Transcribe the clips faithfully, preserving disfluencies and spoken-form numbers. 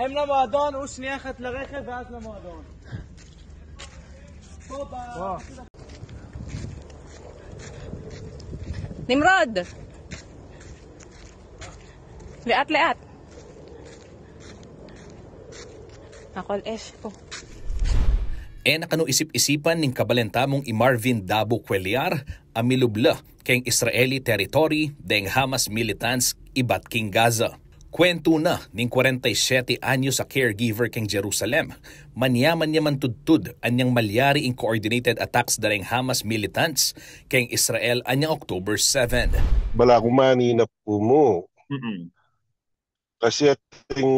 Em na madon, usniakat la reke, vas na madon. Nimrod! Leat, leat. Akol es po. E na kanu isip-isipan ning kabalen tamung i Marvin Dabo Cuellar, a milub la keng Israeli territory deng Hamas militants ibat king Gaza. Kuwentu na ning kwarenta y siyete anyos a caregiver keng Jerusalem. Manyaman ya man tudtud anyang malyari ing coordinated attacks da reng Hamas militants keng Israel anyang October seven. Bala ku maninap ku mu. Mm-mm. Kasi ating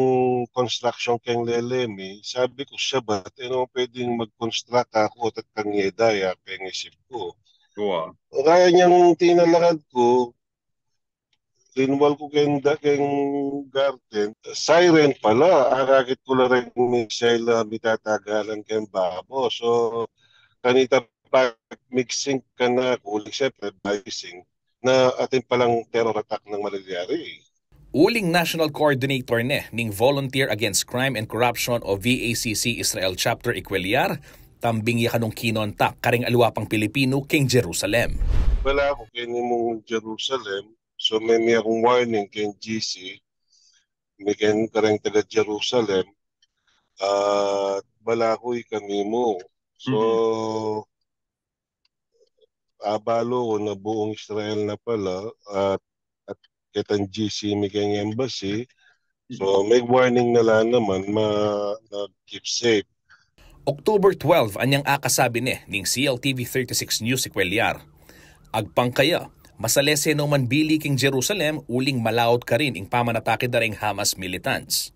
construction keng lele mi, sabi ku, "Sabat, e naman pwedeng mag-construct aku at kang yeda ya keng isip ku." Wa. O kaya niyang tinalakad ku, linwal ku keng da-, keng garden, siren pala, akakit ku la reng missile a mitatagalan keng babo. So, kanita pa mixing ka na, kuling siyempre, by mixing, na atin palang terror attack nang malilyari. Uling National Coordinator ne ning Volunteer Against Crime and Corruption o V A C C Israel Chapter i Cuellar, tambing ya kanung kinontak kareng aliwa pang Pilipino keng Jerusalem. Bala ku keni mung Jerusalem, so meme akung warning keng G C, mi keng kareng taga Jerusalem, at bala ku ikami mu. So, abalu ku na buung Israel na pala, at, at ketang G C mi keng embassy. So, may warning na la naman, ma-, mag-keep safe. October twelve, anyang akasabi ne ning C L T V thirty-six News i Cuellar. Agpang kaya, masalese no man bili keng Jerusalem uling malaut karin ing pamanatake da reng Hamas militants.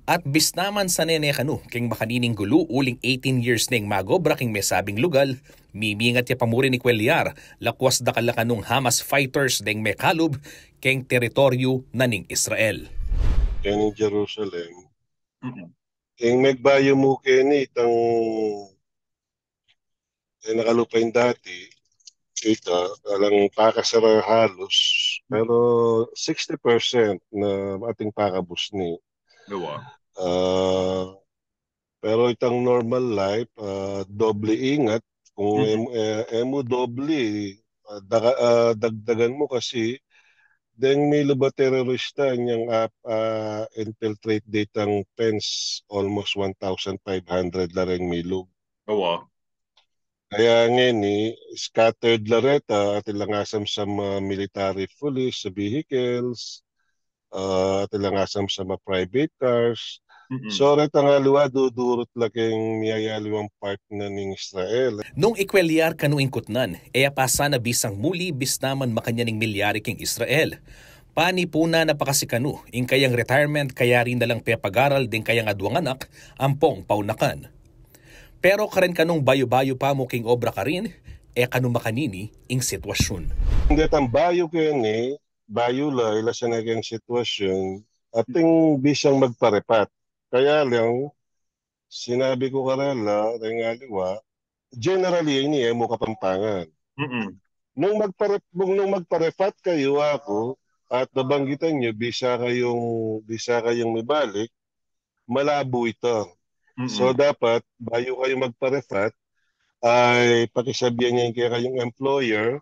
At bista man sane ne kanu keng makanining gulu uling eighteen years neng mag-obra keng mesabing lugal, mimingat ya pa mu rin i Cuellar, lakwas dakal la kanung Hamas fighters deng mekalub keng teritoryu na ning Israel. Keng Jerusalem. Mm-mm. Keng megbayu mu keni itang e na kalupa ing dati, ita, alang pakasara halus, pero sixty percent na ating pakabusni. Diba? Ah, pero itang normal life, ah, doble ingat. Kung Mhm. em-, eh, e mu doble, ah, daga-, ah, dagdagan mu kasi, deng milub a terorista, inyang ap-, ah, infiltrate ditang fence, almost one thousand five hundred la reng milub. Awa. Kaya ngeni, scattered la reta, atin lang asamsam a military police, sa vehicles, ah, atin lang asamsam a private cars. Mm-mm. So, reta nga aliwa, dudurut la keng miyayaliwang part na ning Israel. Nung i Cuellar kanu ing kutnan, e ya pa sana bisang muli, bista man makanyan ing milyari keng Israel. Panipuna na pa kasi kanu ing kayang retirement, kayari na lang pepagaral deng kayang aduang anak ampong paunakan. Pero karen kanung bayu-bayu pa mu king obra karin, e kanu makanini ing sitwasyun. Ing detang bayu keni, bayu la, ila sana keng sitwasyun, atin bisang magparepat. Kaya lang, sinabi ku karela, reng aliwa, generally, ini e mu Kapampangan. Mm-mm. Nung magpare-, nung, nung magparepat kayu aku, at nabanggitan yu, bisa kayung, bisa kayung mibalik, malabo ita. Mm-mm. So, dapat, bayu kayu magparepat, ay pakisabian ye ing kekayung employer,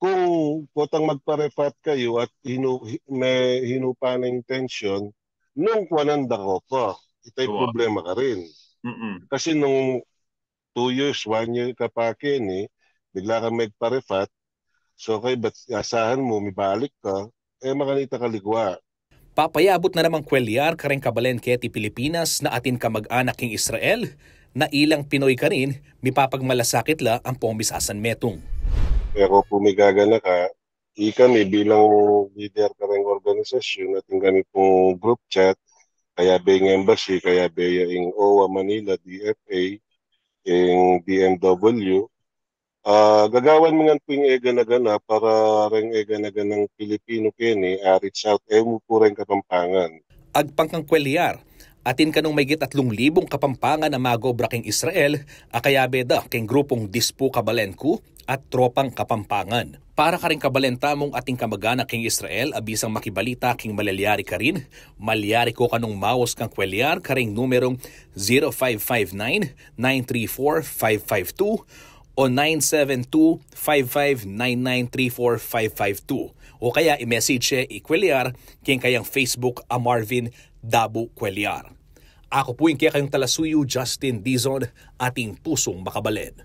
kung potang magparepat kayu at hinu-, hi-, me-, hinupa na ing tensyon, nung kuanan da ko pa. Ita ing Awa. problema karin. Mm-mm. Kasi nung two years, one year ka pa keni, bigla kang megparepat, so kaybat asahan mu, mibalik ka, e makanita kaligwa. Papayabut na namang Cuellar kareng kabalen keti Pilipinas na atin kamag-anak king Israel, na ilang Pinoy karin, mipapagmalasakit la ampong misasanmetung. Pero pu migaganaka, ikami bilang lider kareng organisasyun, atin kami pung group chat, kayabe ing embassy, kayabe ya ing O W A Manila, D F A, ing D M W, ah, gagawan mi ngan pu ing e gana-gana para reng e gana-ganang Pilipino keni, ah, reach out, e mu pu reng Kapampangan. Agpang kang Cuellar, atin kanung mayigit atlung libung Kapampangan a mag-obra king Israel, a kayabe da king grupung Dispu Kabalen Ku, at Tropang Kapampangan. Para karing kabalen tamung ating kamag-anak king Israel, a bisang makibalita king malalyari karin, malyari ko kanung maus kang Kuelyar karing numerung zero five five nine, nine three four, five five two o nine seven two, five five nine nine three four, five five two, o kaya i-message ye i Kuelyar king kayang Facebook a Marvin Dabu Kuelyar. Aku pu ing kekayung talasuyu, Justin Dizon, ating pusung makabalen.